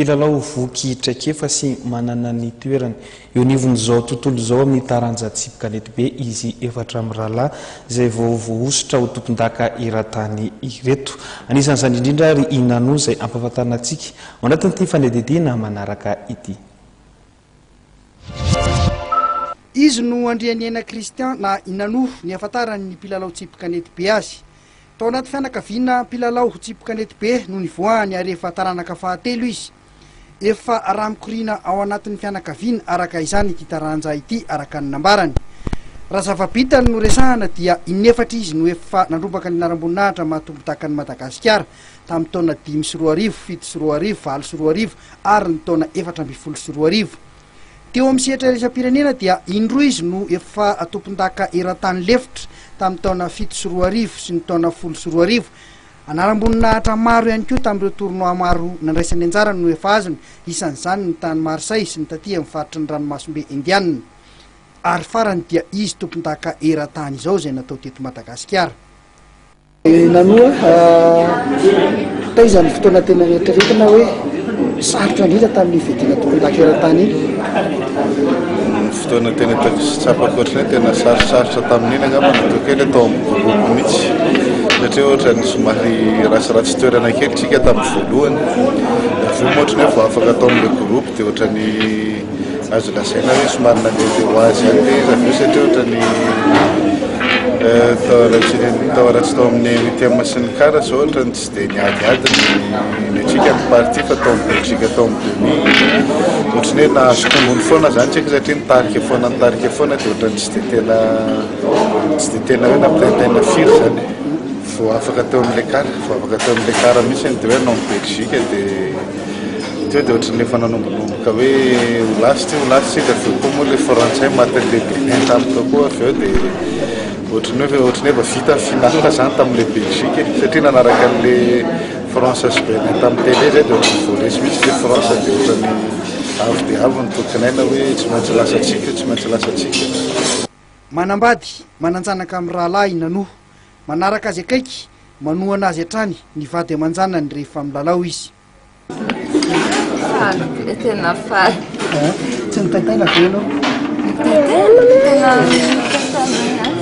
Mpilalao voky traikefa sy manana ny toerany eo anivon'izao tontolo izao amin'ny taranja tsipy kanetibe izy efatra mirahalahy izay vao voahosotra ho tompondaka eran-tany ireto. Anisan'izany indrindra ary i Nanou izay ampahafantarina antsika ao anatin'ity fanadihadiana manaraka ity. Izy no Andrianiaina Christian na i Nanou, ny ahafantaran'ny mpilalao tsipy kanetibe azy. Tao anaty fianakaviana mpilalao tsipy kanetibe no nivoahany ary efa taranaka fahatelo izy. Efa rà mikoriana ao anatin'ny fianakaviana araka izany ity taranja ity araka ny nambarany. Raha zava-bitany no resahana dia inefatra izy no efa nandrombaka ny anaram-boninahitra maha tompon-dakan'i Madagasikara tamin'ny taona 2005, 2007, 2008 ary ny taona 2014. Teo amin'ny sehatra iraisam-pirenena dia indroa izy no efa tompon-daka eran-tany lefitra tamin'ny taona 2007 sy ny taona 2010. Anaram-boninahitra maro ihany koa tamin'ireo tournoi maro nandraisany anjara no efa azony, isan'izany ny tany Marseille sy ny taty amin'ny faritry ny ranomasimbe Indiana. Ary farany dia izy tompon-daka eran-tany izao izay natao teto Madagasikara. Nanoa, taiza ny fotoana tena eritreretina hoe sarotra indrindra tamin'ny fiadiana tompondaka eran-tany iny? Ny fotoana tena hitako sy tsapako ohatran'ny hoe tena sarotsarotra tamin'iny angamba ny ataoko hoe ilay tao amin'ny groupe mihitsy satria ohatran'ny somary ratsiratsy toerana kely tsika tamin'ny voalohany, avy eo moa ohatran'ny hoe vao afaka tao amin'ilay groupe dia ohatran'ny Azo lazaina hoe somary nandehandeha ho azy ihany ilay izy avy eo satria ohatran'ny tao raha tsy tao amin'ny huitième sy ny quart izao ohatran'ny tsy dia niadiady ny ny antsika ny partie fa tao amin'ny Belgique tao amin'ny demi ohatran'ny hoe nahazo tombony foana izany tsika satria nitarika foana nitarika foana dia ohatran'ny tsy dia tena tsy dia tena hoe nampitaintaina firy izany vao afaka teo amin'ilay quart vao afaka teo amin'ilay quart mihitsy dia hoe hanao amin'i Belgique dia Teo dia ohatran'ny efa nanombonomboka hoe ho lasa ity, ho lasa ity, dia avy eo koa moa ilay frantsay maty an'ilay Benin tampoka koa avy eo dia ohatran'ny hoe ohatran'ny hoe efa vita ny finale izany tamin'ilay Belgique e, satria nanaraka an'ilay France sy Benin tamin'ny télé izay dia ohatran'ny voaresy mihitsy ilay France dia ohatran'ny avo dia avo ny tokin'aina hoe tsy maintsy lasantsika io, tsy maintsy lasantsika io. Manambady, manan-janaka mirahalahy i Nanou. Manaraka azy akaiky, manohana azy hatrany ny vady aman-janany rehefa milalao izy. Faly be, tena faly. Eh, tsy nitaintaina ve ianao? Nitaintaina, tena nitaintaina ihany.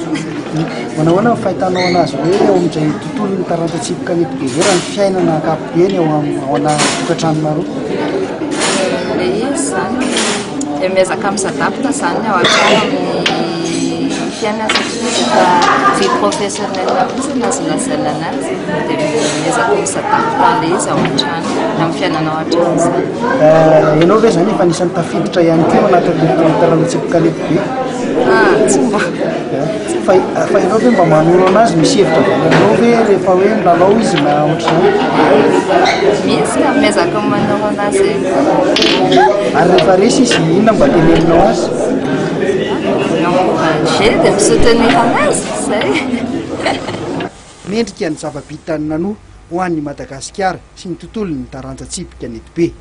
Manao ahoana ny fahitanao anazy hoe eo amin'izay tontolon'ny taranja tsipy kanety be izay raha ny fiainana ankapobeny ao am- ao anaty tokantranonareo? Ilay izy izany, dia miezaka mi-s'adapte izany ao an-trano amin'ny fiainana satria izy efa vie professionnelle mihitsy no azo lazaina anazy. Dia miezaka mi-s'adapte an'ilay izy ao an-trano, amin'ny fiainana ao an-trano izany. Ianao ve izany efa anisan'ny tafiditra ihany koa ao anatin'ny taranja tsipy kanety be? Ah, tsy mba. Fa, fa ianao ve mba manoro anazy, misy hevitra avy aminao ve rehefa hoe milalao izy na ohatr'izany? Misy ka, miezaka manoro anazy ihany koa. Ary rehefa resy izy, inona mba teneninao azy? Mi-encourager dia mi-soutenir anazy, izay. Mendrika ny zava-bitan'i Nanou ho an'i Madagasikara sy ny tontolon'ny taranja tsipy kanetibe.